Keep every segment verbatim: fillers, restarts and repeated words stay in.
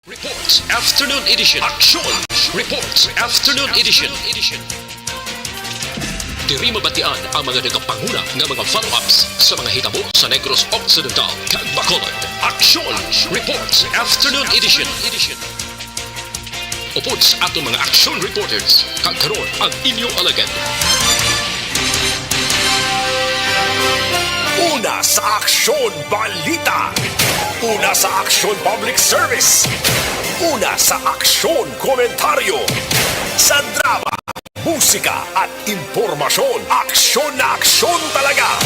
Reports Afternoon Edition. Aksyon Reports Afternoon Edition. Diri mabatian ang mga nagapanguna nga mga follow-ups sa mga hitabo sa Negros Occidental kag Bacolod. Aksyon Reports Afternoon Edition. Upod sa aton mga aksyon reporters, kag karon ang inyo alagad. Una sa aksyon balita. Una sa aksyon public service. Una sa aksyon komentaryo. Sa drama, musika at impormasyon, aksyon na aksyon talaga.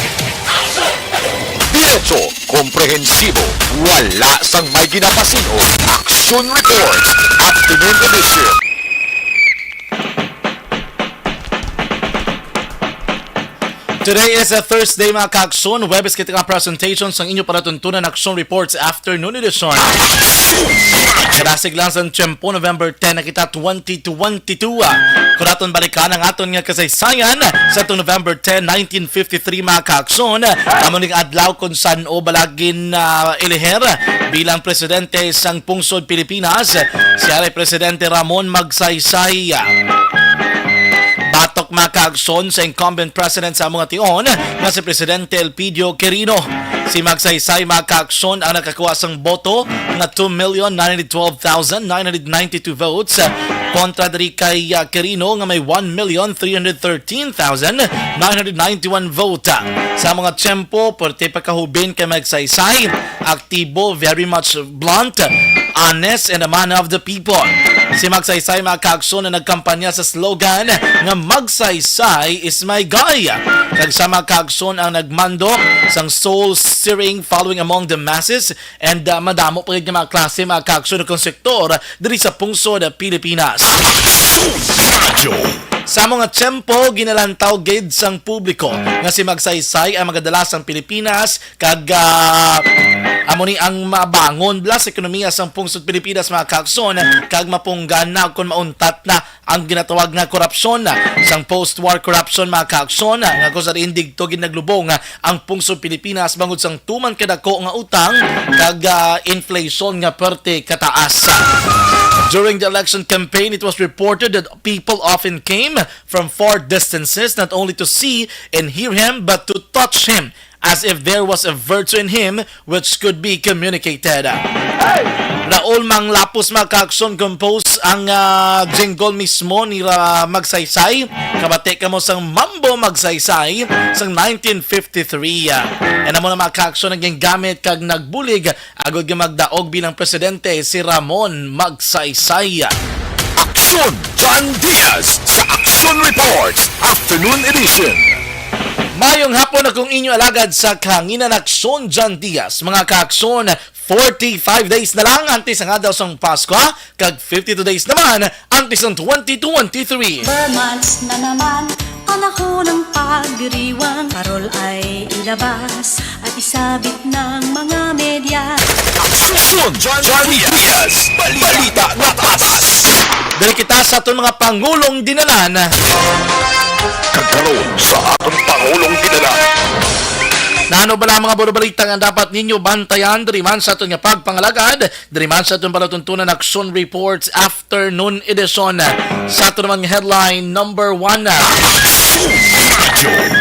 Diretso, komprehensibo, wala sang may ginapasin-o. Aksyon Report, Afternoon Edition. Today is a Thursday, mga kaaksyon. Huwebes kita nga presentation sang inyo palatuntunan aksyon reports afternoon edition. Kadasig lang sa tiyempo, November ten na kita, twenty twenty-two. Kung aton balikan ang aton nga kasaysayan sa atong November ten, nineteen fifty-three, mga kaaksyon. Amo ning adlaw kung san-o balagin na iliher bilang presidente sang pungsod Pilipinas, si Ari Presidente Ramon Magsaysay. Batok, mga kaaksyon, sa incumbent president sa amo nga tion nga si Presidente Elpidio Quirino. Si Magsaysay, mga kaaksyon, ang nakakuha sang boto nga two million nine hundred twelve thousand nine hundred ninety-two votes, kontra diri kay, ah, Quirino nga may one million three hundred thirteen thousand nine hundred ninety-one vote. Sa amo nga tiyempo, perti pa kahubin kay Magsaysay, aktibo, very much blunt, honest, and a man of the people. Si Magsaysay, mga kaaksyon, na nagkampanya sa slogan nga "Magsaysay is my guy." Kag siya, mga kaaksyon, ang nagmando sang soul-stirring following among the masses, and, uh, madamo pa gid nga mga klase, mga kaaksyon, kung sektor diri sa pungsod Pilipinas. Sa mga tiyempo, ginalantaw gid sang publiko nga si Magsaysay ang magadala sang Pilipinas kag, ah, amo ni ang mabangon bala sa ekonomiya sang pungsod Pilipinas, mga kaaksyon, kag mapunggan na kon mauntat na ang ginatawag nga korupsyon sang post-war corruption, mga kaaksyon, nga kung sa diin digto gid naglubong ang pungsod Pilipinas bangod sang tuman kadako nga utang kag, ah, inflation nga perte kataas. During the election campaign, it was reported that people often came from far distances not only to see and hear him but to touch him, as if there was a virtue in him which could be communicated. Raul Manglapos, mga kaaksyon, compose ang, ah, jingle mismo ni Ra-, Magsaysay. Kabati kamo sang Mambo Magsaysay sang nineteen fifty-three. And amo na, mga kaaksyon, ang gingamit kag nagbulig agod nga magdaog bilang presidente si Ramon Magsaysay. Aksyon, John Diaz sa Aksyon Reports Afternoon Edition. Mayong hapon, akong inyo alagad sa kahanginan, Aksyon John Diaz. Mga kaaksyon, forty-five days na lang antes ang adlaw sang Pasko, kag fifty-two days naman antes ang twenty twenty-three. Ber months na naman, panahon ng pagdiriwang. Parol ay ilabas at isabit ng mga media. Aksyon, John Diaz. Bali-, balita na patas. Diri kita sa aton mga pangulong dinalan. Kag karon sa aton pangulong dinalan. Nano bala ang mga burubalita nga dapat ninyo bantayan diri man sa aton nga pagpangalagad, diri man sa aton palatuntunan action reports afternoon edition? Sa aton naman nga headline number one,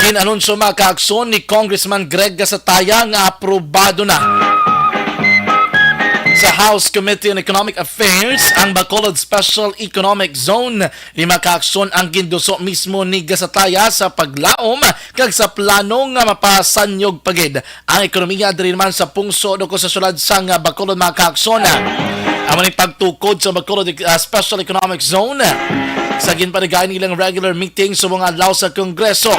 gin-anunsyo, mga kaaksyon, ni Congressman Greg Gasataya nga aprobado na sa House Committee on Economic Affairs ang Bacolod Special Economic Zone. Lima ka aksyon ang ginduso mismo ni Gasataya sa paglaom kag sa plano nga mapasanyog pa gid ang ekonomiya diri naman sa pungsod o sa syudad sang Bacolod, mga kaaksyon. Amo ni pagtukod sa Bacolod, ah, Special Economic Zone sa ginpanigayon nilang regular meeting subong adlaw sa Kongreso.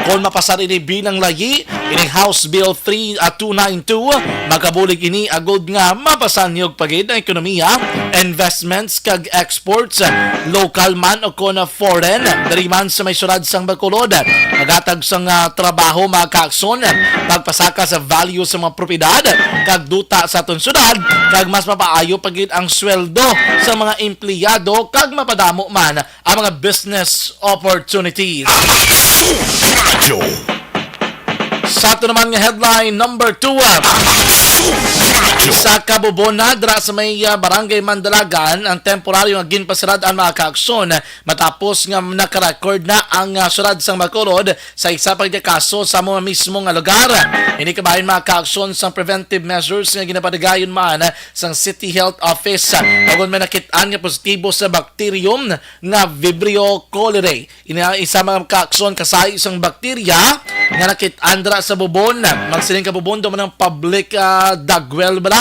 Kon mapasar ini bilang layi, ining House Bill three, ah, two nine two, makabulig ini agud nga mapasanyog pa gid ang ekonomiya, investments kag exports, local man o kon foreign, diri man sa may syudad sang Bacolod. Maghatag sang, ah, trabaho, mga kaaksyon, pagpasaka sa value sa mga propiedad kag duta sa aton syudad, kag mas mapaayo pa gid ang sweldo sa mga empleyado kag mapadamo man ang mga business opportunities. Radyo. Sa ato naman nga headline number two, ah, Sa Kabubon na, dira sa may, ah, Barangay Mandalagan, ang temporaryo nga ginpasirad-an, mga kaaksyon, matapos nga nakarecord na ang, ah, syudad sang Bacolod sa isa pa nga kaso sa mga mismo nga lugar. Ini kabahin, mga kaaksyon, sang preventive measures nga ginapatigayon man sang City Health Office. Tungod may nakit-an nga positibo sa bacterium nga Vibrio cholerae. Ina isa, mga kaaksyon, kasayo sang bakterya nga nakit-an dira sa Bubon. Magsiling ka, Bubon, daw man ang public, ah, dagwel bala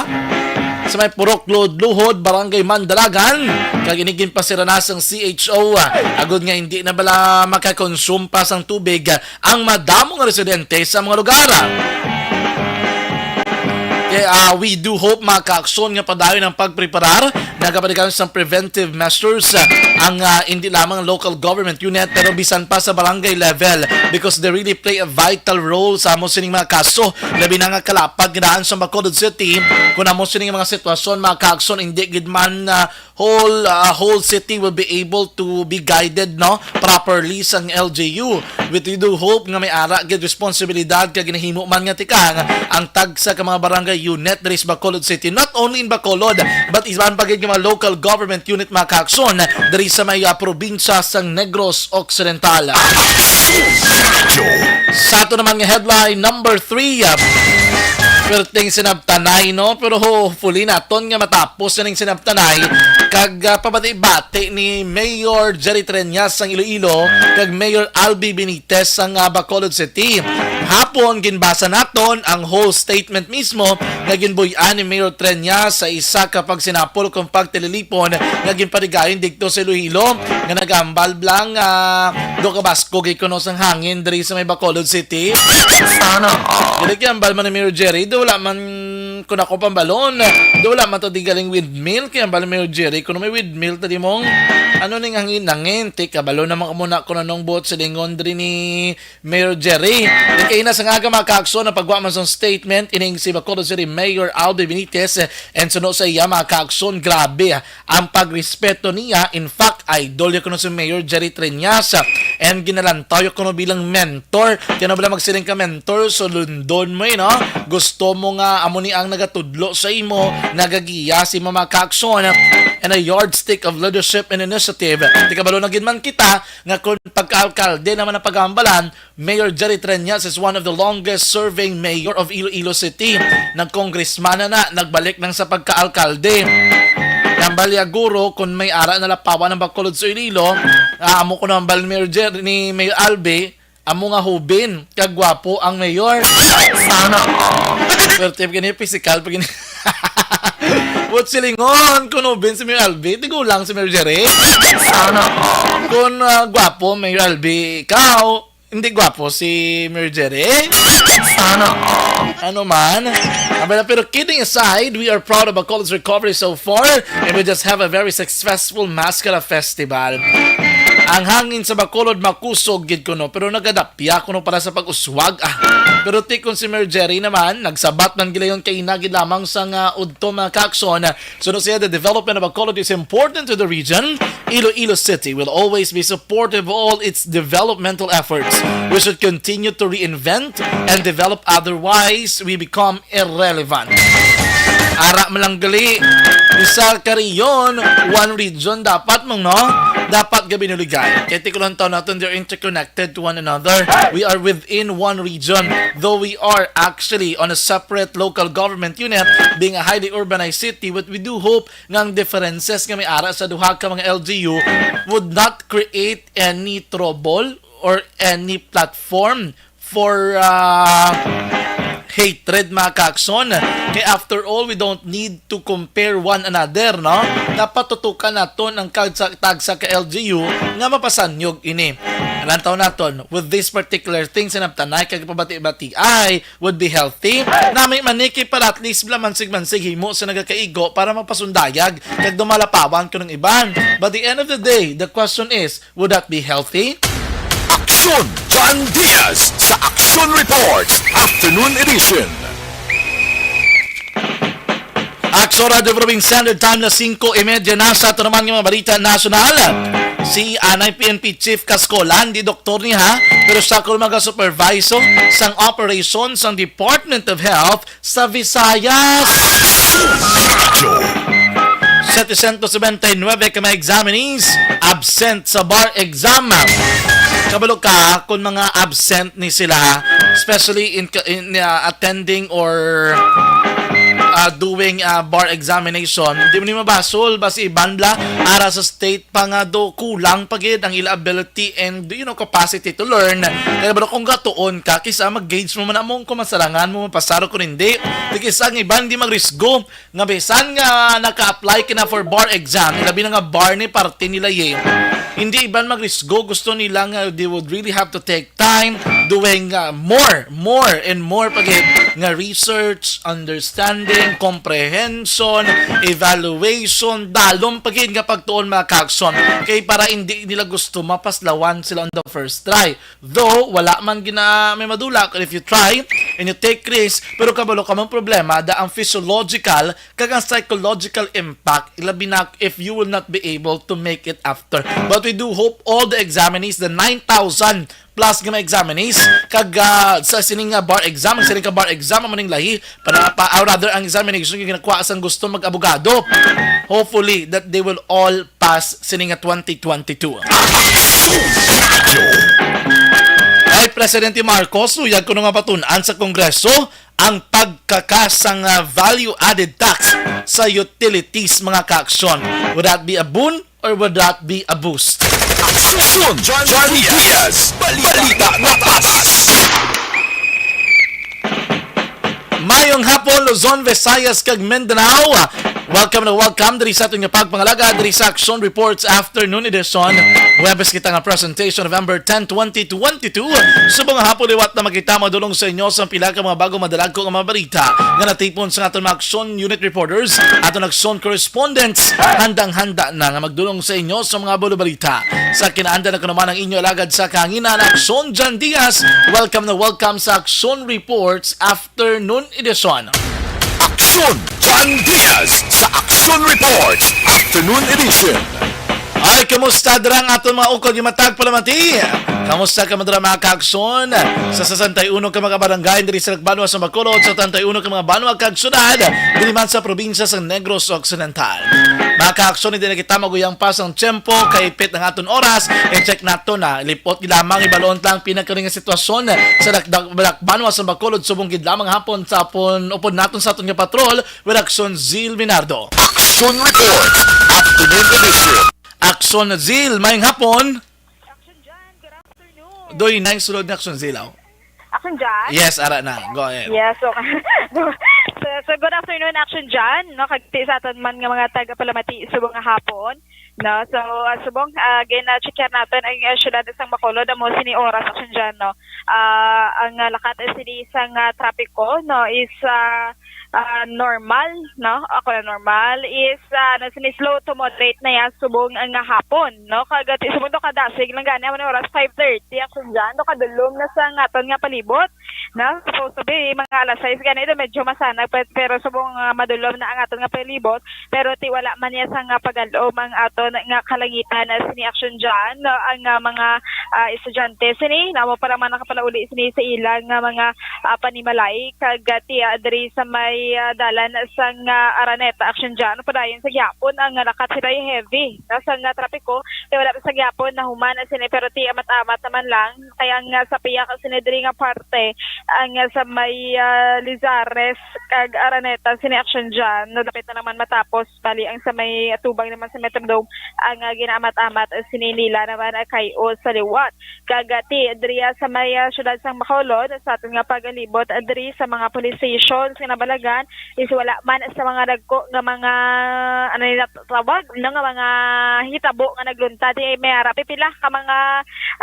sa may Purok Luhod-Luhod, Barangay Mandalagan, kag ini ginpasira na sang C H O, ah, agod nga hindi na bala makakonsume pa sang tubig, ah, ang madamo nga residente sa mga lugar. Kaya, ah, we do hope, mga kaaksyon, nga padayon ang pagpreparar, nagapatigayon sang preventive measures, ah, ang, ah, hindi lamang local government unit, pero bisan pa sa barangay level, because they really play a vital role sa amo sining mga kaso, labi na nga kalapad nga daan sa Bacolod City. Kung amo sining mga sitwasyon, mga kaaksyon, hindi gid man, ah, whole, ah, whole city will be able to be guided, no, properly sang L G U. We do hope nga may ara gid responsibilidad kag ginahimo man nga tikang ang tagsa ka mga barangay unit diri sa Bacolod City, not only in Bacolod, but iban pa gid nga mga local government unit, mga kaaksyon, diri sa may, ah, probinsya sang Negros Occidental. Sa ato naman nga headline number three, ah, perting sinabtanay, no? Pero hopefully naton nga matapos na ning sinabtanay kag, ah, pabati-bati ni Mayor Jerry Treñas sang Iloilo kag Mayor Albi Benitez sang, ah, Bacolod City. Hapon, ginbasa naton ang whole statement mismo nga ginbuy-an ni Mayor Treñas sa isa ka pagsinapol kung pagtililipon nga ginpatigayon didto sa Iloilo, nga nagambal lang, ah, do kabaskog ikuno sang hangin diri sa may Bacolod City. Sana all. Dili kay ambal man ni Mayor Jerry, do wala man kun ako pambalon. Do wala man to di galing windmill, kay ambal ni Mayor Jerry, kuno may windmill ta di mong ano ning hangin-hangin, ti kabalo naman ko muna kung anong buot silingon diri ni Mayor Jerry. Kay na sa nga mga kaaksyon na pagwa man sang statement ining si Bacolod City Mayor Albi Benitez, eh, and suno sa iya mga kaaksyon, grabe, ah, ang pagrespeto niya. In fact, idol ya kuno si Mayor Jerry Treñas, ah, and ginalantaw ya kuno bilang mentor. Kaya na bala magsiling ka mentor, so lundon mo, eh, no? Gusto mo nga amo ni ang nagatudlo sa imo, nagagiya sa imo mga kaaksyon, and a yardstick of leadership and initiative. Di kabalo na gid man kita nga kung pagka-alkalde naman ang pag-ambalan, Mayor Jerry Treñas is one of the longest serving mayor of Iloilo City. Nag-congressman na na, nagbalik nang sa pagka-alkalde. Nang balyaguro, kung may ara na lapawan ang Bacolod sa Iloilo, ah, amo ko nang bal Mayor Jerry, ni Mayor Albi, amo nga hubin, kag gwapo ang mayor. Sana all. Pero tip kini pisikal pa gini. What silingon? Kung hubin si Mayor Albi, tigulang si Mayor Jerry. Sana all. Kung, ah, gwapo, Mayor Albi, ikaw, hindi gwapo si Mayor Jerry. Sana all. Ano man. Abala, pero kidding aside, we are proud of Bacolod's recovery so far, and we just have a very successful Mascara Festival. Ang hangin sa Bacolod makusog gid kuno, pero nagadapya kuno para sa pag-uswag, ah. Pero ti kon si Mayor Jerry naman, nagsabat man gilayon kay ina gid lamang sa nga udto mga kaaksyon. Suno siya, the development of Bacolod is important to the region. Iloilo City will always be supportive of all its developmental efforts. We should continue to reinvent and develop, otherwise we become irrelevant. Ara man lang gali, isa ka rehiyon, one region dapat mong, no? Dapat gabi nuligay. Kaya tikulang taon natin, they're interconnected to one another. We are within one region, though we are actually on a separate local government unit, being a highly urbanized city. But we do hope nga ang differences nga may ara sa duha ka mga L G U would not create any trouble or any platform for, ah, hatred, mga kaakson. Kay after all, we don't need to compare one another, no? Dapat tutukan naton ang kagsa-, tagsa ka L G U nga mapasanyog ini. Lantaw naton, with this particular thing, sa nabtanay kag pabati-bati ay would be healthy. Nami maniki para at least bala mansig-mansig himo sa nagakaigo para mapasundayag kag dumalapawan ko ng iban. But the end of the day, the question is, would that be healthy? Aksyon John Diaz sa Aksyon Report Afternoon Edition. Aksyon Radyo Provincial, time na singko y media na sa ato naman nga mga balita nasyonal. Si anay P N P Chief Kascolan, di doktor ni ha, pero siya ko mga supervisor sang operation sang Department of Health sa Visayas. Setecientos noventa y nueve ka mga examinees absent sa bar exam. Kabalo ka kung mga absent ni sila, especially in, in uh, attending or uh, doing uh, bar examination, di mo ni mabasol ba si iban bla ara sa state pa nga do kulang pa gid ang ila ability and, you know, capacity to learn. Kaya bro, kung gatuon ka, kisa mag-gauge mo man among kung masalangan mo mapasaro kung hindi. Di kisa ang iban di magrisgo nga bisan nga naka-apply ka na for bar exam, labi na nga bar ni parte nila ye. Hindi iban magrisgo, gusto nila nga they would really have to take time doing uh, more, more and more pa gid nga research, understanding, comprehension, evaluation, dalom pa gid nga pagtuon mga ka-aksyon. Kay para hindi nila gusto mapaslawan sila on the first try. Though wala man gina may madula if you try and you take risk, pero kabalo ka man problema da ang physiological kag ang psychological impact, ilabi na if you will not be able to make it after. But we do hope all the examinees, the nine thousand plus nga mga examinees, kag ah, sa sining nga bar exam, ang sining ka bar exam amo ning lahi para pa, or rather ang examination nga ginakuha sang gusto mag-abogado. Hopefully that they will all pass sining nga twenty twenty-two. Ay, Presidente Marcos, luyag kuno nga patun-an sa Kongreso ang pagkakasang ah, value-added tax sa utilities, mga ka-aksyon. Would that be a boon or would that be a boost? Aksyon! John Diaz! Balita na patas! Mayong hapon, Luzon, Visayas, kag Mindanao. Welcome na welcome diri sa aton nga pagpangalaga diri sa Aksyon Reports Afternoon Edition. Huwebes kita nga presentation, November ten, twenty twenty-two. Subong nga hapon liwat na makita, madulong sa inyo sa pila ka mga bago madalagko nga mga balita nga natipon sa aton mga Aksyon Unit Reporters, aton Aksyon Correspondents. Handang-handa na nga magdulong sa inyo sa mga bulo balita. Sa kinaanda na ko naman ang inyo alagad sa kahanginan, Aksyon John Diaz. Welcome na welcome sa Aksyon Reports Afternoon Edition. Aksyon John Diaz sa Aksyon Reports Afternoon Edition. Ay, kumusta dira ang aton mga ukod nga matag palamati? Kamusta ka man dira, mga kaaksyon? Sa sesenta y uno ka mga barangay diri sa Banwa sa Bacolod, sa setenta y uno ka mga banwa kag syudad diri man sa probinsya sa Negros Occidental. Mga kaaksyon, hindi na kita maguyang pa sang tiyempo, kay pit ang aton oras. I-check nato na, lipot lamang, ibalon lang pinakari nga sitwasyon sa Dakdak Balak Banwa sa Bacolod, subong gid lamang hapon sa hapon upod naton sa aton nga patrol, with Aksyon Zil Minardo. Aksyon Report, Afternoon Edition. Aksyon Zil, mayong hapon. Action John, good afternoon. Doy, nang sulod na Aksyon Zil, aw. Action John? Yes, ara na. Go ahead. Yes, okay. So, so good afternoon, Action John. No, kagti sa aton man nga mga taga-palamati subong nga hapon. No, so uh, subong uh, gina-check naton ang uh, syudad sang Bacolod, amo sini oras, Action John, no. Uh, ang uh, lakat sini sang uh, trapiko, no, is uh, ah, normal, no? Ako na normal is ah, ano, sini slow to moderate na yan subong nga hapon, no? Kag ti subong to kadasig lang gani amo na oras five thirty, ako dyan, to kadulom na sa aton nga palibot, no? Supposed to be mga alas sais gani, ito medyo masanag, pe- pero subong ah, madulom na ang aton nga palibot, pero ti wala man niya sa nga pagalom ang aton nga kalangitan na sini action dyan, no? Ang ah, mga ah, estudyante sini, namo pa naman nakapalauli sini sa ilang nga mga ah, panimalay kag ah, tiya diri sa may ah, dalan sang ah, Araneta Action Dyan. Padayon sa gihapon ang ah, lakat sila heavy na sang ah, trapiko kay wala pa sa gihapon nahuman sini, pero ti amat-amat naman lang kay ang ah, sa piyak sini diri nga parte ang ah, sa may ah, Lizares kag Araneta sini Action Dyan, no, dapit na naman matapos, bali ang sa may atubang naman sa Metrodome ang ah, ginaamat-amat sini nila naman ah, kay o sa liwat. Kag ah, ti diriya sa may ah, siyudad sang Bacolod, sa aton nga pagalibot ah, diri sa mga police stations nga nabalagan is wala man sa mga dagko nga mga, ano nila tawag, no, nga mga hitabo nga nagluntad. Ti may ara pipila ka mga,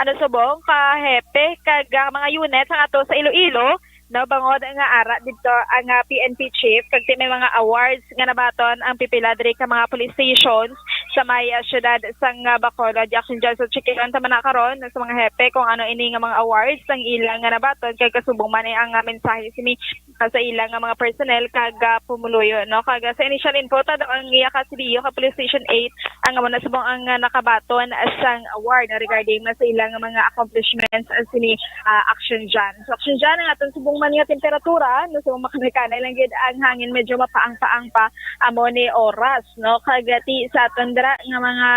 ano, subong ka hepe kag ah, mga unit sa ato sa Iloilo, no, bangod nga ara dito ang ah, P N P chief kag ti may mga awards nga nabaton ang pipila diri ka mga police stations sa may, ah, siyudad sang, ah, Bacolod. Action John, so checkeron ta man na karon sa mga hepe kung ano ini nga mga awards ang ilang nga nabaton, kay kasubong man ay ang, ah, mensahe sini, ah, sa ilang nga mga personnel kag, ah, pumuluyo, no? Kag, ah, sa initial info, ta daw ang iya ka C D U ka Police Station eight ang amo na subong ang, ah, nakabaton sang award regarding na sa ilang nga mga accomplishments, ah, sini, ah, Action John. So, Action John, ang aton subong man nga temperatura, no? So, makanay-kanay lang gid ang hangin, medyo mapaang-paang pa amo ni oras, no? Kag ti sa aton dira nga mga,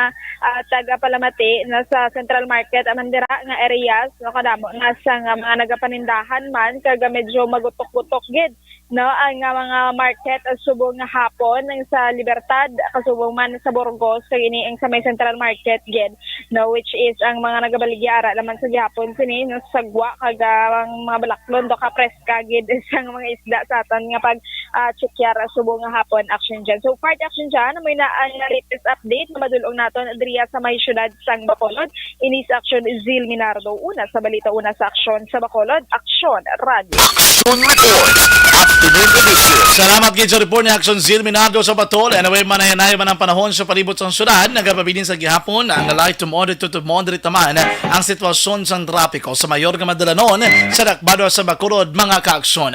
ah, taga-Palamati na sa Central Market, aman dira nga areas, no, kadamo na sa nga mga nagapanindahan man, kag medyo magutok-gutok gid, no, ang nga mga market, ah, subong nga hapon ang sa Libertad, kasubong man sa Burgos, kag ini ang sa may Central Market gid, no, which is ang mga nagabaligya ara naman sa gihapon sini, no, sagwa kag, ah, ang mga balaklon do ka preska gid sang mga isda sa aton nga pag, ah, check yara subong nga hapon, Action John. So, part Action John, amo na ang latest update na madulong naton diriya sa may siyudad sang Bacolod. Ini si Action Zil Minardo, una sa balita, una sa aksyon sa Bacolod, Action Radio. Action Report, Afternoon Edition. Salamat gid sa report ni Action Zil Minardo sa Batol. Anyway, manayanay man ang panahon sa palibot sang siyudad. Nagapabilin sa gihapon ang light to moderate to, to moderate naman ang sitwasyon sang trapiko sa mayor nga madalanon sa Dakbadoa sa Bacolod, mga kaaksyon.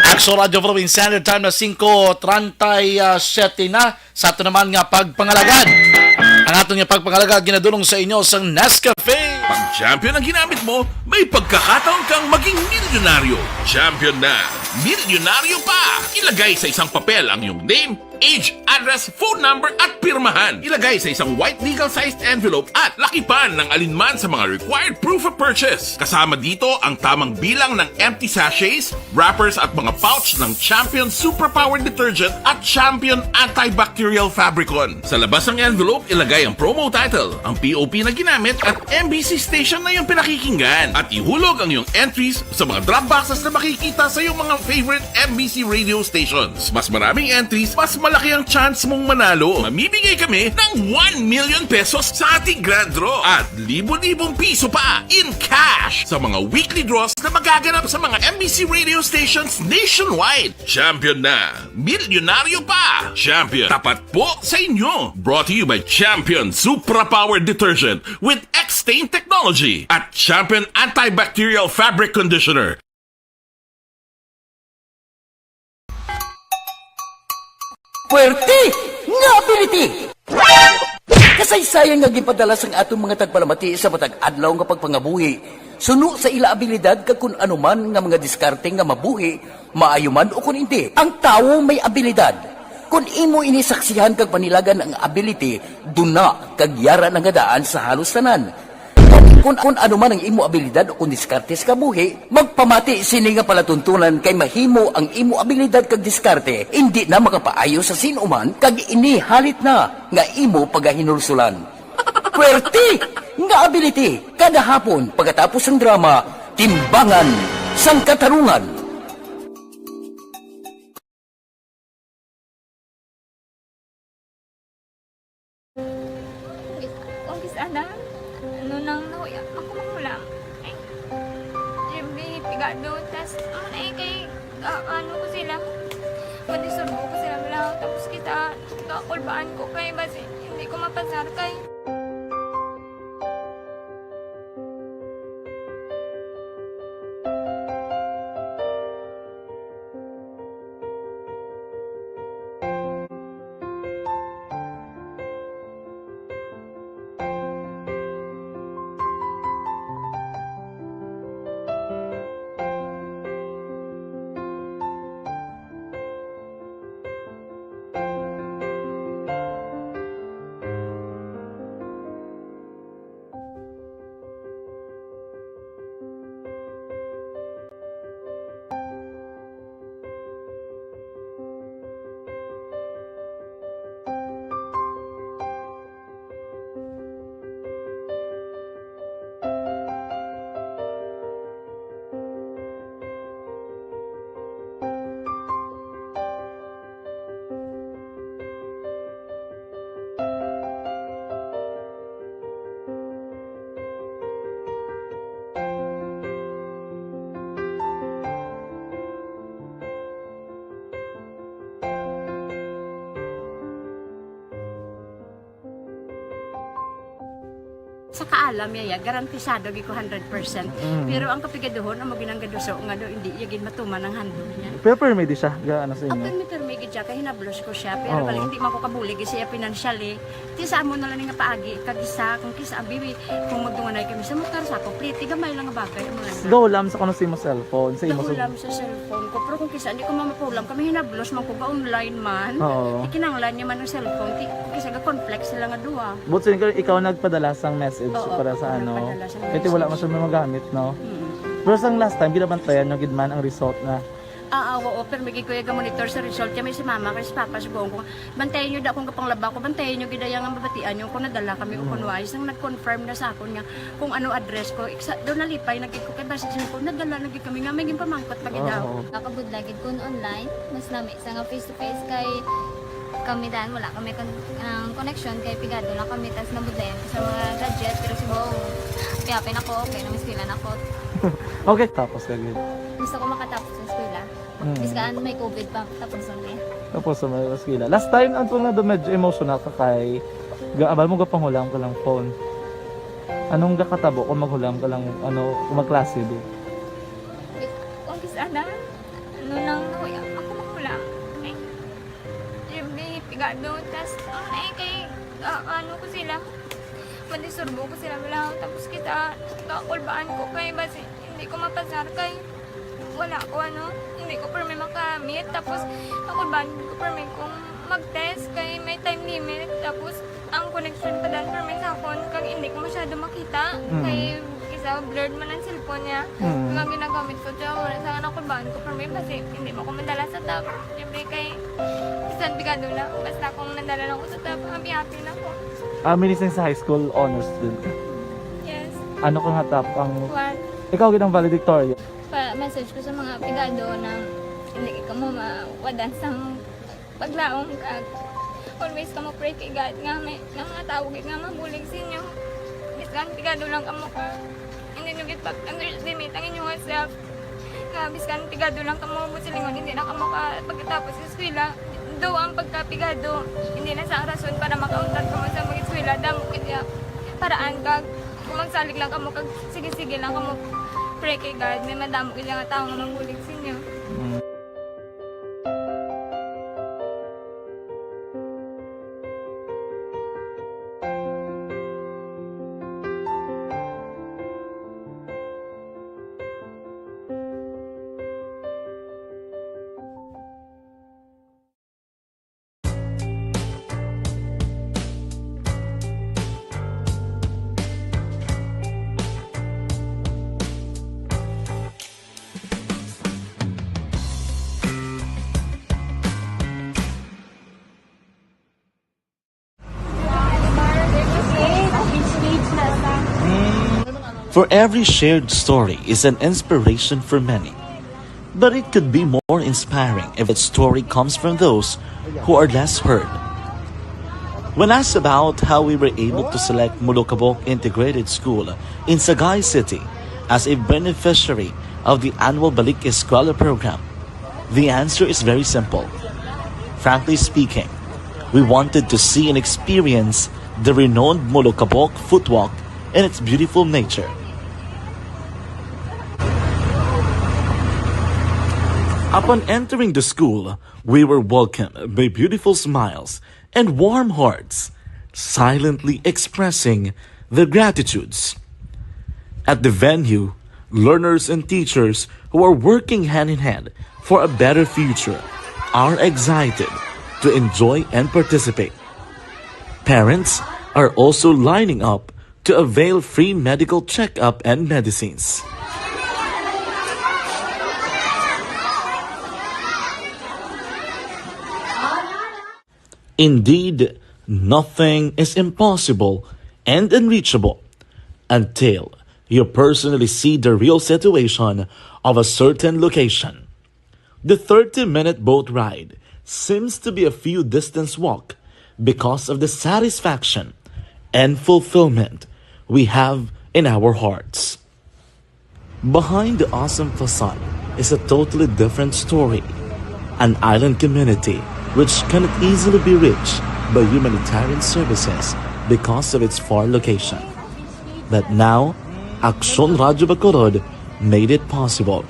Action Radio Philippine Standard Time na singko treinta y siete na. Sa ato naman nga pagpangalagad, ang aton nga pagpangalagad ginadulong sa inyo sang Nescafe. Pag champion ang ginamit mo, may pagkakataon kang maging milyonaryo. Champion na, milyonaryo pa! Ilagay sa isang papel ang iyong name, age, address, phone number, at pirmahan. Ilagay sa isang white legal-sized envelope at lakipan ng alinman sa mga required proof of purchase. Kasama dito ang tamang bilang ng empty sachets, wrappers, at mga pouch ng Champion Superpower Detergent at Champion Antibacterial Fabricon. Sa labas ng envelope, ilagay ang promo title, ang P O P na ginamit, at M B C station na iyong pinakikinggan. At ihulog ang iyong entries sa mga drop boxes na makikita sa iyong mga favorite M B C radio stations. Mas maraming entries, mas malaki ang chance mong manalo. Mamimigay kami ng one million pesos sa ating grand draw at libo-libong piso pa in cash sa mga weekly draws na magaganap sa mga M B C radio stations nationwide. Champion na! Milyonaryo pa! Champion, tapat po sa inyo! Brought to you by Champion Supra Power Detergent with X-Stain Technology at Champion Antibacterial Fabric Conditioner. Puwerte nga ability! Kasaysayan nga ginpadala sang aton mga tagpalamati sa matag adlaw nga pagpangabuhi. Suno sa ila abilidad kag kun ano man nga mga diskarte nga mabuhi, maayo man o kun indi, ang tawo may abilidad. Kun imo ini saksihan kag panilagan ang ability, duna kag yara na nga daan sa halos tanan. Kun, kun ano man ang imo abilidad o kun diskarte sa kabuhi, magpamati sini nga palatuntunan kay mahimo ang imo abilidad kag diskarte indi na makapaayo sa sin-o man kag ini halit na nga imo pagahinulsulan. Puwerte nga ability! Kada hapon, pagkatapos sang drama, Timbangan sang Katarungan. Ang gis-, ang gis-, ana, ano nang nahuya ako manghulam. Ay, Jimmy, pigado, tas, ano na eh, kay, ah, ano ko sila, madisurbo ko sila, wala, tapos kita, kakulbaan ko kay, basi, hindi ko mapasar kay. Sa kaalam niya, ya, garantisado gid ko hundred percent. Mm. Pero ang kapigaduhon, amo ginang gaduso nga do, hindi niya gid matuman ang handog niya. Pero permi di siya, ga-, ano sa inyo? Permi, permi gid siya, kay hinablos ko siya. Pero Oo. bali, hindi man ko kabulig siya financially. Ti sa amo na lang nga paagi, kag isa, kung kisa, abi, kung magdunganay kami sa motor, sa ako, pliti, gamay lang nga bagay, amo lang. Go lang sa kuno sa imo cellphone, sa imo Nahulam sa cellphone ko. Pero kung kisa, hindi ko mamapulam, kami hinablos man ko, ga-online man. Oo. Ikinanglan niya man ang cellphone, ti, kung kisa, ga-conflict sila nga duha. But since ikaw nagpadala sang message Oo, para sa ako ano, nagpadala sang kaya wala message. Masyadong magamit, no? Mm. Pero sang last time, ginabantayan nyo gid man ang result na. Ah, ah, oo, pero may gid ko yung monitor sa result. Kaya may si mama, kay si papa, si buong ko. Bantayan nyo da kung kapanglaba ko, bantayan nyo gid yung mabatian nyo kung nadala kami o Mm. kung wais. Nang nag-confirm na sa akon nga kung ano address ko, iksa, doon nalipay na gid ko kay basi siya ko, nadala na gid kami nga may ginpamangkot pa gid daw. Oo. Nakabudlay gid kun online, mas nami sa nga face to face kay kami dan wala kami kon-, ang connection kay pigado lang kami tas nabudlayan ko sa mga gadget pero si Bong, piyapin ako, okay na, mas pila na ako. Okay, tapos ka gid. Gusto ko makatapos sa eskwela. Mm. Biskan may covid pa, tapos ang niya. Tapos sa mga eskwela. Last time, ang tunga do medyo emotional ka kay ga-, abal mo gapanghulam ka lang phone. Anong gakatabo kung maghulam ka lang, ano, kung magklase di? Kung kis-, ano, ano lang, ako, ako maghulam. Eh, yung may pigado, tas, ah, eh, kay, ah, ano ko sila, mandisturbo ko sila, wala. Tapos kita, kakulbaan ko kay, basi, hindi ko mapasar kay, wala ko, ano, hindi ko permi makamit. Tapos, kakulbaan ko permi kung mag-test kay may time limit. Tapos, ang connection pa dan permi sa akon, kag hindi ko masyado makita. Mm. Kay, kisa blurred man ang cellphone niya. Mm. Kag ang ginagamit ko, tiyo, wala sa nakulbaan ko permi, basi, hindi mo ko madala sa top. Siyempre, kay, bisan pigado lang, basta kung nadala lang ko sa top, happy-happy na ko. Ah, minising sa high school, honors student ka? Yes. Ano ka nga top ang One. Ikaw gid ang valedictorian? Pa-message ko sa mga pigado na hindi ka mo mawadan sang paglaom kag always ka mo pray kay God nga may, nga mga tawo gid nga mabulig sa inyo. Biskan pigado lang kamo ka. Hindi nyo gid pag-underestimate ang inyong self. Nga biskan pigado lang kamo mo silingon, hindi na kamo ka pagkatapos sa eskwela. Do ang pagkapigado, hindi na sa rason para makauntat kamo sa mag-eskwela. Damo gid ya paraan kag kung magsalig lang kamo kag sige-sige lang kamo pray kay God, may madamo gid nga tawo nga mabulig sa inyo. Mm. For every shared story is an inspiration for many. But it could be more inspiring if its story comes from those who are less heard. When asked about how we were able to select Mulukabok Integrated School in Sagay City as a beneficiary of the annual Balik Eskwela program, the answer is very simple. Frankly speaking, we wanted to see and experience the renowned Mulukabok Footwalk and its beautiful nature. Upon entering the school, we were welcomed by beautiful smiles and warm hearts, silently expressing their gratitudes. At the venue, learners and teachers who are working hand in hand for a better future are excited to enjoy and participate. Parents are also lining up to avail free medical checkup and medicines. Indeed, nothing is impossible and unreachable until you personally see the real situation of a certain location. The thirty-minute boat ride seems to be a few distance walk because of the satisfaction and fulfillment we have in our hearts. Behind the awesome facade is a totally different story, an island community which cannot easily be reached by humanitarian services because of its far location. But now, Aksyon Radyo Bacolod made it possible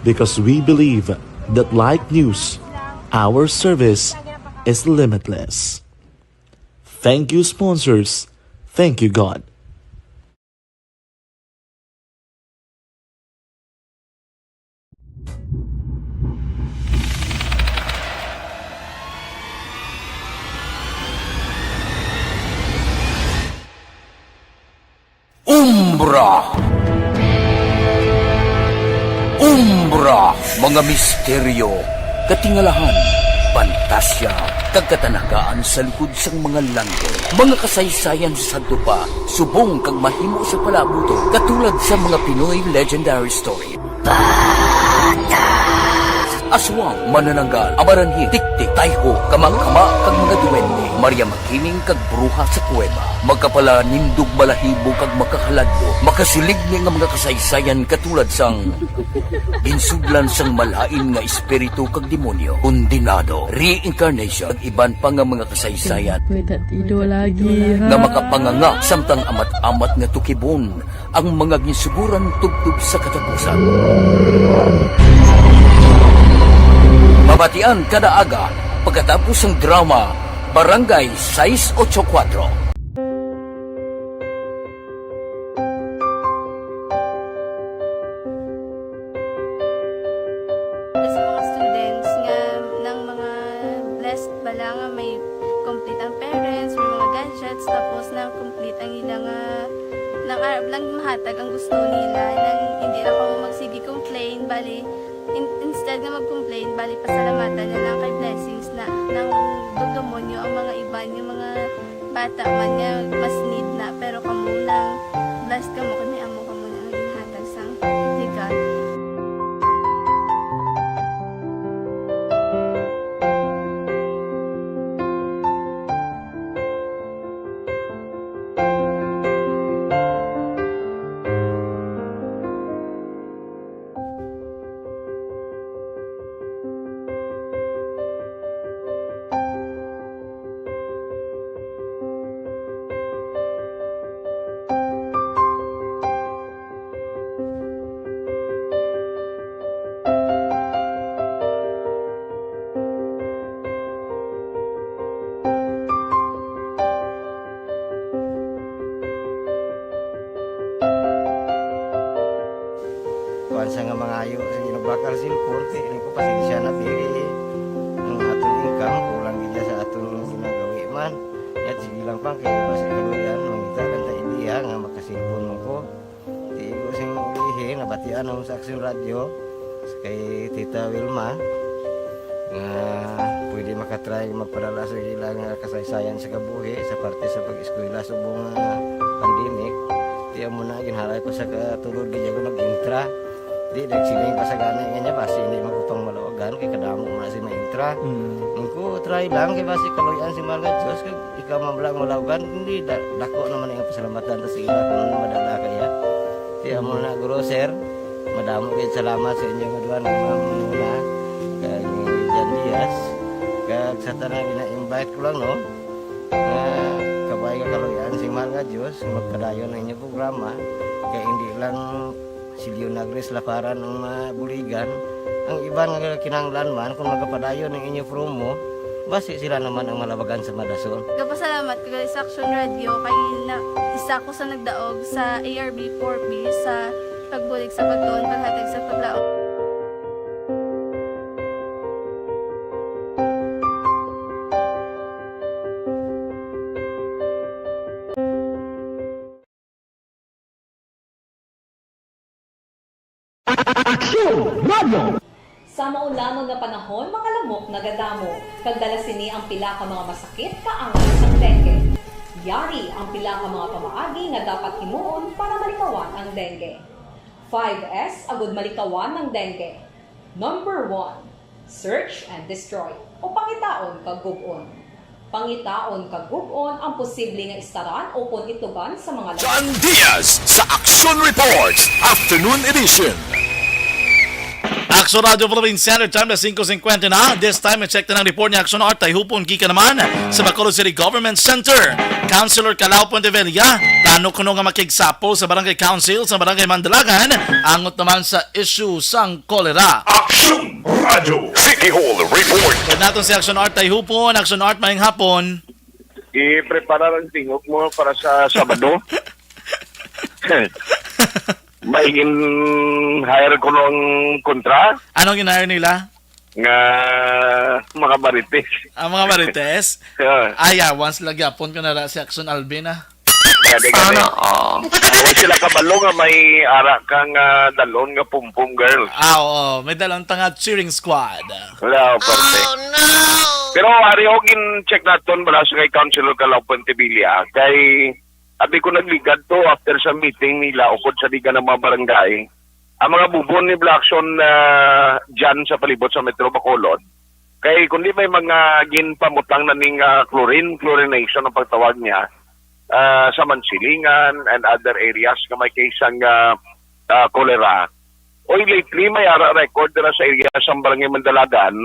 because we believe that like news, our service is limitless. Thank you, sponsors. Thank you, God. Umbra. Umbra, mga misteryo, katingalahan, pantasya, kag katanagaan sa likod sang mga langit. Mga kasaysayan sa sadto pa, subong kag mahimo sa palaabuton, katulad sa mga Pinoy legendary story. Aswang, manananggal, amaranhit, tiktik, tayho, kamang-kama, kag mga duwende, Maria Makiling kag bruha sa kuweba, makapalanindog balahibo kag makahaladlok, makasiligni nga mga kasaysayan katulad sang ginsudlan sang malain nga espiritu kag demonyo, kondenado, reincarnation, kag iban pa nga mga kasaysayan Wait, that ido lagi, ha? nga makapanganga samtang amat-amat nga tukibon ang mga ginsuguran tubtob sa katapusan. Mabatian kada aga pagkatapos sang drama Barangay sais ocho kuwatro. Sa mga students nga nang mga blessed bala nga may complete ang parents, may mga gadgets, tapos nang complete ang ila nga, nang arab lang mahatag ang gusto nila, nang hindi lang kamo magsige complain, bali, in-, instead nga mag-complain, bali, pasalamatan na lang kay blessings na, nang dumdumon nyo ang mga iban, yung mga bata man nga mas need na, pero kamo nang blessed kamo kay may amo kamo na nga ginhatag sang legal. Kuwan sa nga mangayo sa ginabakal cellphone, kay ini ko pasensya na, diri ang aton income, kulang gid sa aton ginagawi man. Yat, sige lang pang, kay basi kaluyan, mangita lang ta idea nga makasilpon mo ko. Di ko sing ilihi, nabatian ako sa Aksyon Radyo, kay Tita Wilma, nga pwede makatry magpadala sa ila nga kasaysayan sa kabuhi sa parte sa pag-eskwela subong nga pandemic. Di amo na, ginhalay ko sa katulod, di ako nag-intra. Di, nagsiling pa sa gani nga niya, basi hindi man ko pang malawagan, kay kadamo man si ma-intra. Mm. Ang ko, try lang, kay basi kaluyan si mahal nga Diyos, kag ikaw man lang malawagan, hindi, da-, dako naman ang pasalamatan ta sa ila kung ano madala kaya. Di, amo na, guro, sir, madamo kayo salamat sa inyo nga duha, ni Ma'am Muna, kag ni Jan Diaz, kag sa tanan gina-invite ko lang, no, nga kabay nga kaluyan si mahal nga Diyos, magpadayon ang inyong programa, kay hindi lang si Leonagres Laparan ang mabuligan, ang iban nga kinahanglan man, kung magapadayon ang inyo promo, basi sila naman ang malabagan sa madason. Gapasalamat ko gali sa Aksyon Radyo kay na, isa ko sa nagdaog sa A R B four B sa pagbulig sa pagtuon, paghatag sa paglaom. Aksyon Radyo. Sa maulamon nga panahon, mga lamok nagadamo, kag dala sini ang pila ka mga masakit nga angayan sang dengue. Yari ang pila ka mga pamaagi nga dapat himuon para malikawan ang dengue. Five S agud malikawan ang dengue. Number one, search and destroy, o pangitaon kag gub-on. Pangitaon kag gub-on ang posible nga istaran ukon itugan sa mga lamok. John Diaz sa Aksyon Reports, Afternoon Edition. Aksyon Radio Philippine Standard Time na singko singkwenta na. This time, i-check na ang report ni Aksyon Art Tayhupon gikan naman sa Bacolod City Government Center. Councilor Calao Pontevilla, plano kuno nga makigsapo sa Barangay Council sa Barangay Mandalagan, angot naman sa issue sang kolera. Aksyon Radio City Hall Report. Kaya natin si Aksyon Art Tayhupon. Aksyon Art, maayong hapon. I-prepara ang tingog mo para sa Sabado. May in-hire ko nung kontra Anong in-hire nila? Nga mga marites. Ang mga marites? Yeah. Ay, ah, once lagi apon ko na ra si Aksyon Alvin, ah. Kaya di Sana kami. All. Ay, sila kabalo nga may ara kang, ah, dalon nga pumpum girl. Ah, oo. May dalon ta nga cheering squad. Wala, parte. Pero ari, og in-check naton bala sa kay Councilor Calao Pontevilla. Kay abi ko nagligad to after sa meeting nila ukod sa liga ng mga barangay. Ang mga bubon ni Blackson na dyan sa palibot sa Metro Bacolod, kay kundi may mga ginpamutang na ning, ah, chlorine, chlorination ang pagtawag niya, ah, sa Mansilingan and other areas nga may case ang, ah, ah, cholera. Oy, lately, may ara record dira sa area sa Barangay Mandalagan,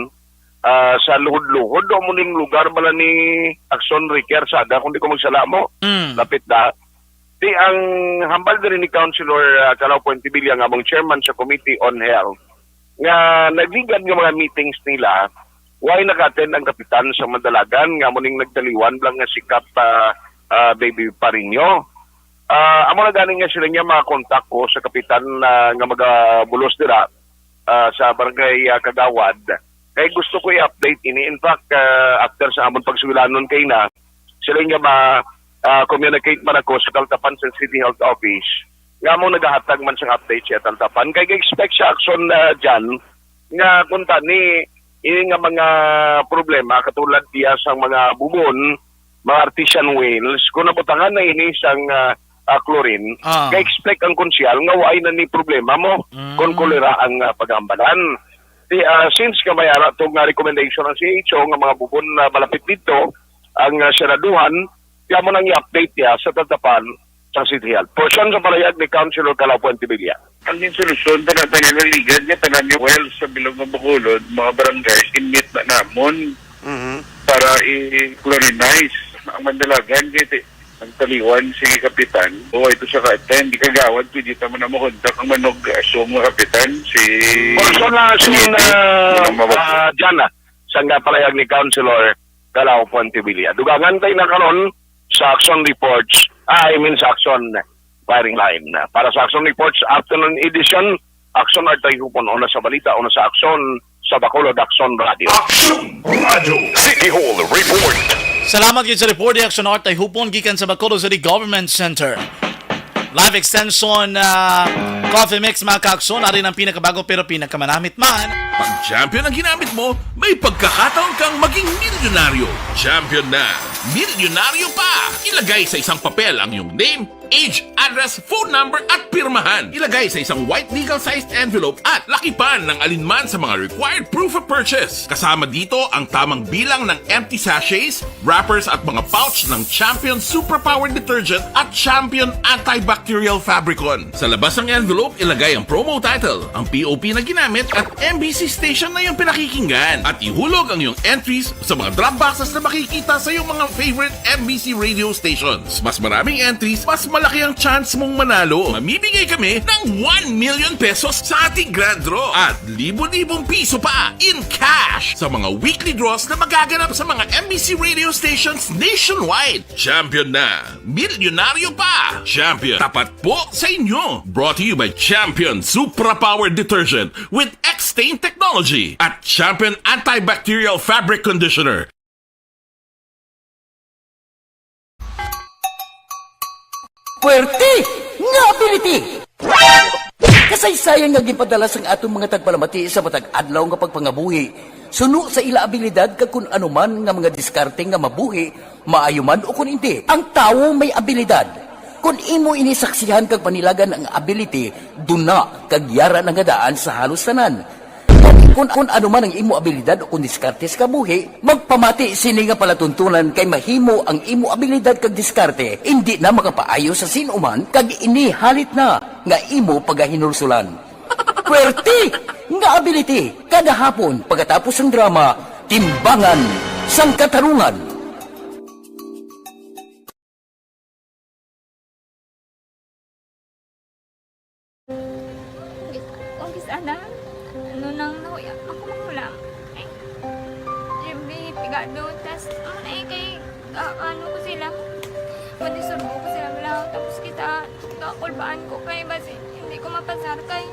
ah, sa Luhod-Luhod, o mo ning lugar bala ni Aksyon Ricky Arzaga, kung di ko magsala mo. Mm. Lapit na. Di ang hambal diri ni Councilor, ah, Calao Pontevilla nga among chairman sa Committee on Health, nga nagligad nga mga meetings nila, why naka-attend ang kapitan sa Mandalagan, nga mo ning nagtaliwan lang nga si Kap, ah, ah, Baby Parinyo. Ah, amo na gani nga sila niya mga kontak ko sa kapitan, ah, nga magabulos dira, ah, sa barangay, ah, Kagawad. Kay gusto ko i-update ini. In fact, ah, after sa amon pagsugilanon kay na, sila nga ma, ah, communicate man ako sa Caltapan sa City Health Office. Nga mo nagahatag man sang update siya Caltapan. Kay ga-expect siya action, ah, dyan nga kung tani, ini nga mga problema katulad diya sa mga bubon, mga artesian wells, kung nabutangan na ini sang, ah, ah, chlorine, Ah. ga-expect ang konsyal nga waay na ni problema mo Mm. kung kolera ang, ah, paghambalan. Di, ah, since nga may ara to nga recommendation ang C H O nga mga bubon na malapit dito ang, ah, seraduhan, kaya mo nang i-update niya sa tatapan sa City Health. Portion sa palayag ni Councilor Calao Pontevilla. Ang insolusyon, tanan-tanan naligad niya, tanan yung well sa bilog ng Bacolod, mga barangay, inmit na namon Mhm. para i-chlorinize ang Mandalagan, kaya ti-, ang taliwan si Kapitan, o ito sa ka-attend, di kagawad, pwede naman na mahundak ang manog, assume nga Kapitan, si Portion na, assume City, na, mga mabag- ah, dyan na, sa nga palayag ni Councilor Calao Pontevilla. Dugangan tayo na karon sa action reports, ah, I mean sa action firing line. Para sa action reports, afternoon edition, action Art Tayhupon, una sa balita, una sa action, sa Bacolod Action Radio. Action Radio City Hall Report. Salamat gid sa report ni Action Art Tayhupon gikan sa Bacolod City Government Center. Live extension, ah, coffee mix, mga ka-aksyon, ari ng pinakabago pero pinakamanamit man. Pag champion ang ginamit mo, may pagkakataon kang maging milyonaryo. Champion na, milyonaryo pa! Ilagay sa isang papel ang iyong name, age, address, phone number, at pirmahan. Ilagay sa isang white legal-sized envelope at lakipan ng alinman sa mga required proof of purchase. Kasama dito ang tamang bilang ng empty sachets, wrappers, at mga pouch ng Champion Superpower Detergent at Champion Antibacterial Fabricon. Sa labas ng envelope, ilagay ang promo title, ang P O P na ginamit, at M B C station na iyong pinakikinggan. At ihulog ang iyong entries sa mga drop boxes na makikita sa iyong mga favorite M B C radio stations. Mas maraming entries, mas malaki ang chance mong manalo. Mamimigay kami ng one million pesos sa ating grand draw at libo-libong piso pa in cash sa mga weekly draws na magaganap sa mga M B C radio stations nationwide. Champion na! Milyonaryo pa! Champion, tapat po sa inyo! Brought to you by Champion Supra Power Detergent with X-Stain Technology at Champion Antibacterial Fabric Conditioner. Puwerte nga ability! Kasaysayan nga ginpadala sang atong mga tagpalamati sa matag adlaw nga pagpangabuhi, suno sa ila abilidad kag kun ano man nga mga diskarte nga mabuhi, maayo man o kun indi. Ang tawo may abilidad. Kun imo ini saksihan kag panilagan ang ability, duna kag yara na nga daan sa halos tanan. Kun, kun ano man ang imo abilidad o kun diskarte sa kabuhi, magpamati sini nga palatuntunan kay mahimo ang imo abilidad kag diskarte indi na makapaayo sa sin-o man kag ini halit na nga imo pagahinulsulan. Puwerte Nga ability, kada hapon pagkatapos sang drama, Timbangan sang Katarungan. Kung kis-, kung kis-, ana, ano nang nahuya, ako mahulam. Ay, Jimmy, pigado, tas, ano na eh, kay, ah, ano ko sila, madisturbo ko sila, wala, tapos kita, kakulbaan ko kay, basi, hindi ko mapasar kay.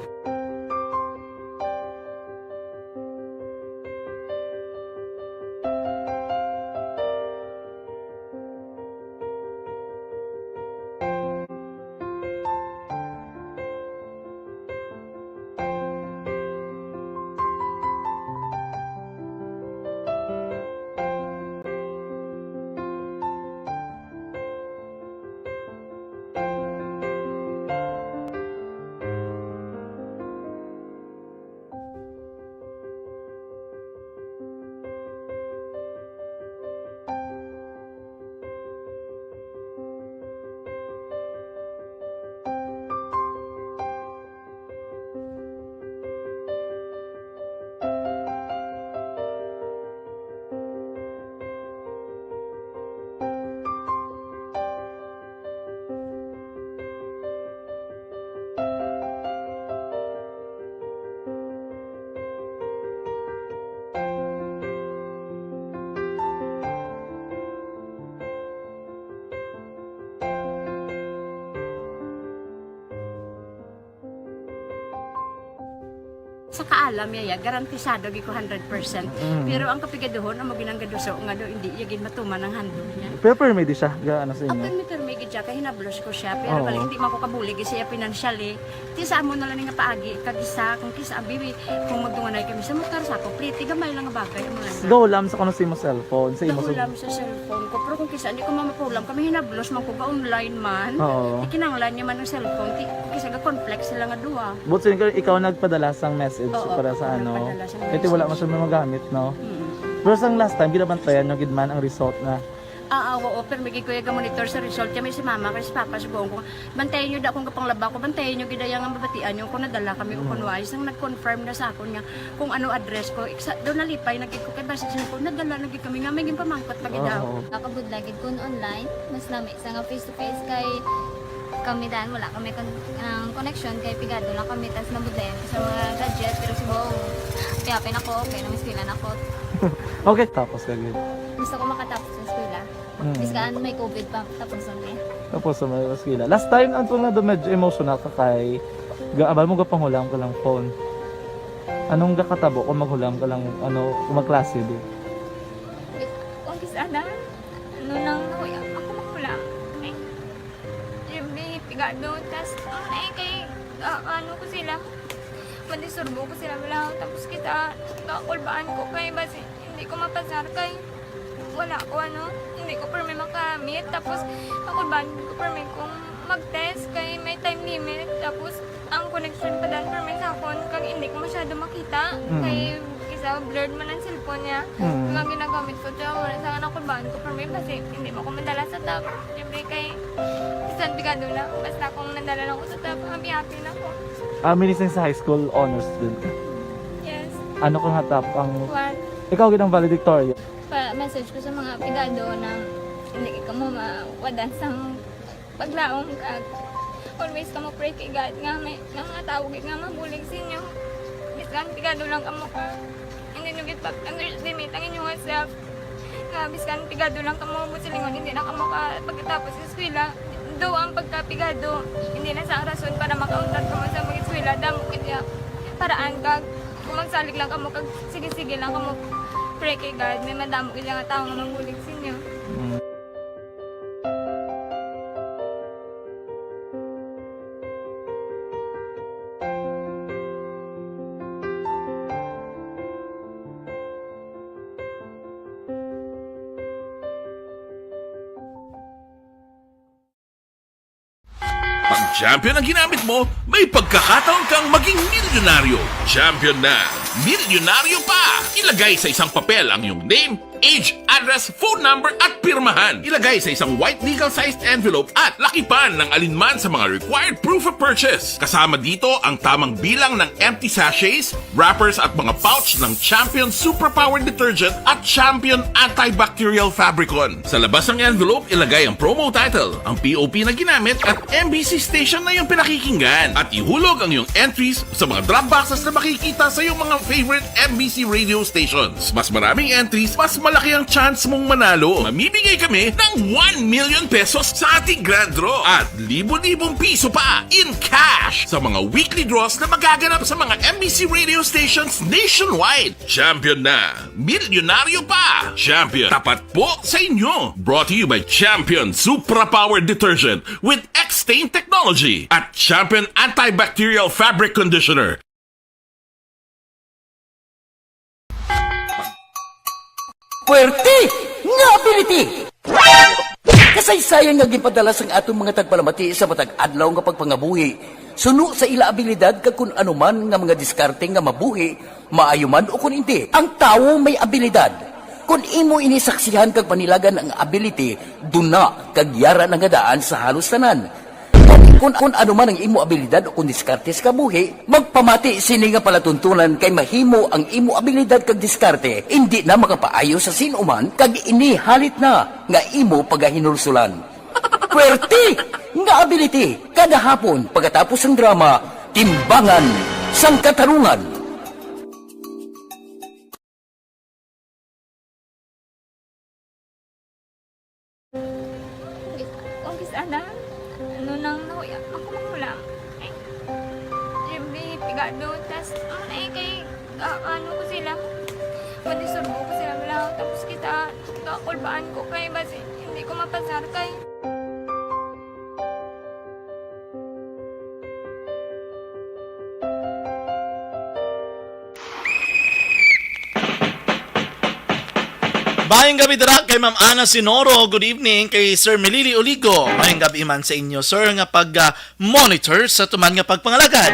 Sa kaalam niya, ya, garantisado gid ko hundred percent. Mm. Pero ang kapigaduhon, amo ginang gaduso nga do, hindi iya gid matuman ang handog niya. Pero permi di siya, ga-, ano sa inyo? Permi, permi gid siya, kay hinablos ko siya. Pero Oo. bali, hindi man ko kabulig siya financially. Ti sa amo na lang nga paagi, kag isa, kung kisa, abi, kung magdunganay kami sa motor, sa ako, pretty, gamay lang nga bagay, amo lang. Gahulam sa kuno sa imo cellphone, sa imo Gahulam sa cellphone ko, pero kung kisa, hindi ko mamapulam, kami hinablos man ko, ga-online man. Oo. Ti kinahanglan niya man ang cellphone, ti, kung kisa, ga-conflict sila nga duha. But so, ikaw, ikaw nagpadala sang message Oo, para sa ako ano? nagpadala sang Kaya ti wala message. man siya magamit, no? Mm. Pero sang last time, ginabantayan nyo gid man ang result na Ah, ah, oo, pero may gid ko iya ga-monitor sa result. Kami si mama, kay si papa, sugoon ko, "Bantayan nyo da kung gapanglaba ko, bantayan nyo gid iya nga mabatian nyo kung nadala kami o Mm. kung wala." Sang nag-confirm na sa akon nga kung ano address ko, iksa, daw nalipay na gid ko kay basi siya ko, nadala na gid kami nga may ginpamangkot pa gid Oo, daw. oo. Nakabudlay gid kun online, mas lami sa nga face to face kay kami dan wala kami kon-, ang connection kay pigado lang kami tas nabudlayan ko sa mga gadget pero subong piyapin ako, okay na, mas pila na ako. Okay, tapos ka gid. Gusto ko makatapos sa eskwela. Mm. Biskan may covid pa, tapos ang eh. Tapos sa may eskwela. Last time, ang tunga do medyo emotional ka kay ga-, abal mo gapanghulam ka lang phone. Anong gakatabo kung maghulam ka lang, ano, kung magklase di? Kung kis-, ana, ano nang nahuya, ako mahulam. Ay, Jimmy, pigado, tas, ano na eh, kay, ah, ano ko sila, madisturbo ko sila, wala, tapos kita, kakulbaan ko kay, basi, hindi ko mapasar kay, wala ko, ano, hindi ko permi makamit, tapos, kakulbaan ko permi kung mag-test kay may time limit, tapos, ang connection pa dan permi sa akon, kag hindi ko masyado makita, Mm. kay, isa, blurred man ang cellphone niya, Mm. nga ginagamit ko, so, wala sa nga nakulbaan ko permi, basi, hindi mo ko madala sa top. Siyempre kay bisan pigado lang, basta kung nadala lang ko sa top, happy-happy na ko. Ah, minising sa high school, honor student ka? Yes. Ano ka nga top ang One. Ikaw gid ang valedictorian? Pa-message ko sa mga pigado na hindi kamo mawadan sang paglaom kag always kamo pray kay God nga may, nga mga tawo gid nga mabulig sa inyo. Bisan pigado lang kamo ka, hindi nyo gid pag-underestimate ang inyong self. Nga biskan pigado lang kamo, buot silingon, hindi na kamo ka pagkatapos sa eskwela. Daw ang pagkapigado, hindi na sa rason para makauntat kamo sa mag-eskwela. Damo gid iya paraan kag kung magsalig lang kamo kag sige-sige lang kamo pray kay God, may madamo gid nga tawo nga mabulig sa inyo. Mm. Pag champion ang ginamit mo, may pagkakataon kang maging milyonaryo. Champion na, milyonaryo pa! Ilagay sa isang papel ang iyong name, Age, address, phone number at pirmahan. Ilagay sa isang white legal-sized envelope at lakipan ng alinman sa mga required proof of purchase. Kasama dito ang tamang bilang ng empty sachets, wrappers at mga pouch ng Champion Superpower Detergent at Champion Antibacterial Fabricon. Sa labas ng envelope, ilagay ang promo title, ang P O P na ginamit at M B C station na iyong pinakikinggan. At ihulog ang iyong entries sa mga drop boxes na makikita sa iyong mga favorite M B C radio stations. Mas maraming entries, mas malaki ang chance mong manalo. Mamimigay kami ng one million pesos sa ating grand draw at libo-libong piso pa in cash sa mga weekly draws na magaganap sa mga M B C radio stations nationwide. Champion na! Milyonaryo pa! Champion, tapat po sa inyo! Brought to you by Champion Supra Power Detergent with X-Stain Technology at Champion Antibacterial Fabric Conditioner. Puwerte nga ability! Kasaysayan nga ginpadala sang aton mga tagpalamati sa matag adlaw nga pagpangabuhi, suno sa ila abilidad kag kun ano man nga mga diskarte nga mabuhi, maayo man o kun indi. Ang tawo may abilidad. Kun imo ini saksihan kag panilagan ang ability, duna kag yara na nga daan sa halos tanan. Gani, kun, kun ano man ang imo abilidad o kun diskarte sa kabuhi, magpamati sini nga palatuntunan kay mahimo ang imo abilidad kag diskarte indi na makapaayo sa sin-o man kag ini halit na nga imo pagahinulsulan. Puwerte nga ability kada hapon pagkatapos sang drama, Timbangan sang Katarungan. Kung kis-a na, ano nang nahuya ako manghulam. Ay, Jimmy, pigado, tas, ano na eh, kay, ah, ano ko sila, pwede surbo ko sila, wala, tapos kita, kakulbaan ko kay, basi, hindi ko mapasar kay. Mayong gabi dira kay Ma'am Ana Sinoro. Good evening kay Sir Melili Oligo. Mayong gabi man sa inyo, sir, nga pag, ah, monitor sa tuman nga pagpangalagad.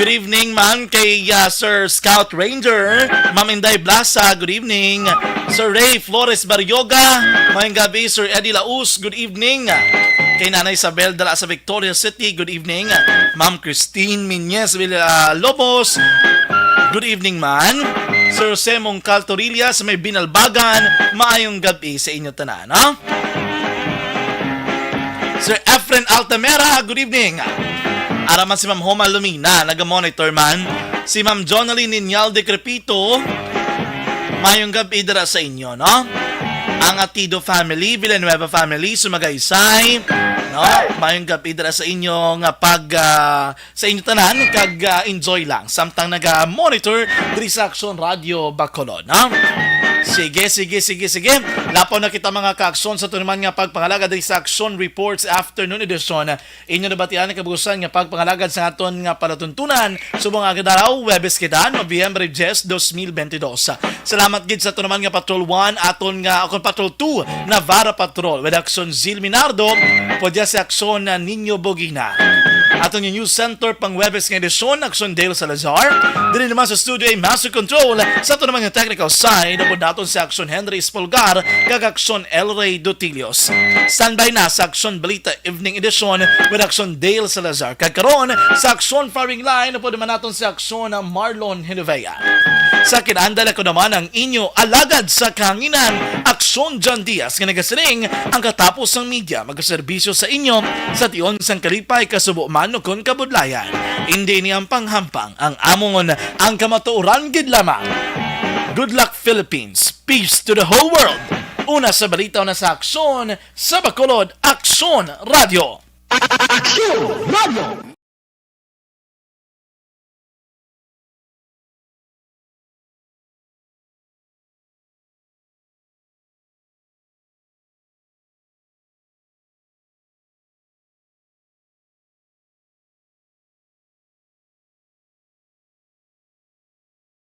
Good evening man kay, ah, Sir Scout Ranger, Ma'am Inday Blasa. Good evening, Sir Ray Flores Barrioga. Mayong gabi, Sir Eddie Laus. Good evening kay Nanay Isabel dala sa Victoria City. Good evening, Ma'am Christine Miñez Vil-, ah, Lobos. Good evening man, Sir Semong Caltorilla sa may Binalbagan. Maayong gabi sa inyo tanan, ha? Sir Efren Altamera, good evening. Ara man si Ma'am Homa Lumina, naga-monitor man. Si Ma'am Jonalyn Ninyal de Crepito, mayong gabi dira sa inyo, no? Ang Atido family, Villanueva family, Sumagaysay, no? Mayong gabi dira sa inyo nga pag, ah, sa inyo tanan, kag, ah, enjoy lang samtang naga-monitor diri sa Aksyon Radio Bacolod, ha? Sige, sige, sige, sige. Lapaw na kita, mga ka-Aksyon, sa tunuman nga pagpangalagad diri sa Aksyon Reports Afternoon Edition. Inyo nabatian ang kabugusan nga pagpangalagad sa aton nga palatuntunan subong nga adlaw, Huwebes kita, Nobyembre diyes, dos mil benti dos. Salamat gid sa tunuman nga Patrol One, aton nga, akon Patrol Two, Navarra Patrol, with Aksyon Zil Minardo, pwede si Aksyon Niño Bogina. Aton yung News Center pang Huwebes nga edisyon, Aksyon Dale Salazar. Diri naman sa studio ay Master Control sa tunuman nga technical side, upod naton si Aksyon Henry Espolgar, kag Aksyon El Rey Dutilios. Standby na sa Aksyon Balita Evening Edition with Aksyon Dale Salazar. Kag karon, sa Aksyon Firing Line, upod naman naton si Aksyon Marlon Genovea. Sa kinandal, ako naman ang inyo alagad sa kahanginan, Aksyon John Diaz, nga nagasiling, ang katapos sang media magaserbisyo sa inyo sa tion sang kalipay, kasubo man o kon kabudlayan. Indi ini ang panghampang, ang amon ang kamatuoran gid lamang. Good luck, Philippines. Peace to the whole world. Una sa balita, una sa aksyon, sa Bacolod, Aksyon Radio. Aksyon Radio.